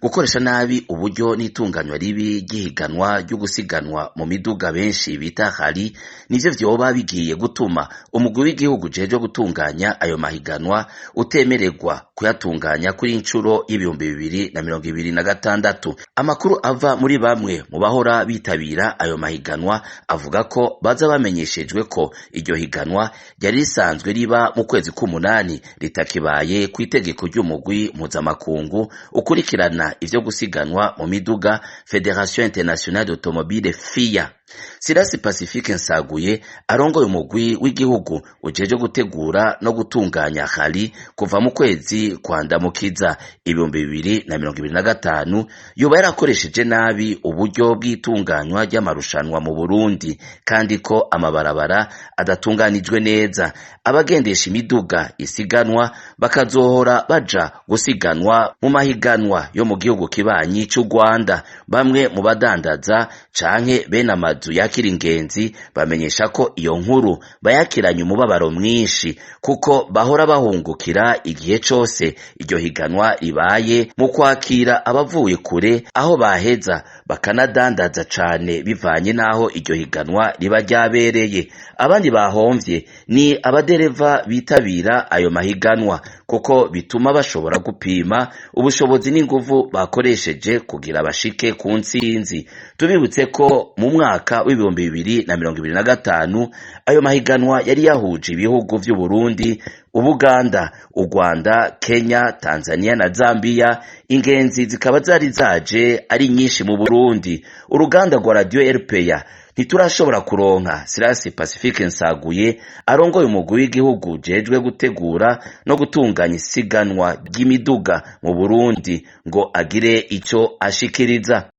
Gukoresha nabi uburyo n'itunganywa ribi ry'ihiganwa ryo gusiganwa mu miduga benshi bita rally nivyo vyoba bigiye gutuma umugwi w'igihugu ujejwe gutunganya ayo mahiganwa utemererwa kuyatunganya kuri incuro y'2026. Amakuru ava muri bamwe mu bahora bitabira ayo mahiganwa avuga ko baza bamenyeshejwe ko iryo higanwa ryari risanzwe riba mu kwezi k'umunani ritakibaye kw'itegeko ry'umugwi mpuzamakungu ukurikirana ivyo gusiganwa mu miduga, Fédération Internationale d'Automobile, FIA. Sirasi Pacifique Nsaguye arongoye umugwi w'igihugu ujejwe gutegura no gutunganya rally kuva mu kwezi kwa Ndamukiza 2025 yoba yarakoresheje nabi uburyo bw'itunganywa ry'amarushanwa mu Burundi, kandi ko amabarabara adatunganijwe neza, abagendesha imiduga isiganwa bakazohora baja gusiganwa mu mahiganwa yo mu gihugu kibanyi c'u Rwanda. Bamwe mu badandaza canke bene amazu yakira ingenzi bamenyesha ko iyo nkuru bayakiranye umubabaro mwinshi, kuko bahora bahungukira igihe cose iryo higanwa ribaye mu kwakira abavuye kure, aho baheza bakanadandaza cane bivanye n'aho iryo higanwa riba ryabereye. Abandi bahomvye ni abadereva bitabira ayo mahiganwa, kuko bituma bashobora gupima ubushobozi n'inguvu bakoresheje kugira bashike ku ntsinzi. Tubibutse ko mu mwaka w'2025 ayo mahiganwa yari yahuje ibihugu vy'u Burundi, Ubuganda, u Rwanda, Kenya, Tanzania na Zambia. Ingenzi zikaba zari zaje ari nyinshi mu Burundi. Uruganda rwa Radio RPA ntiturashobora kuronka Sirasi Pacifique Nsaguye arongoye umugwi w'igihugu ujejwe gutegura no gutunganya isiganwa ry'imiduga mu Burundi ngo agire ico ashikiriza.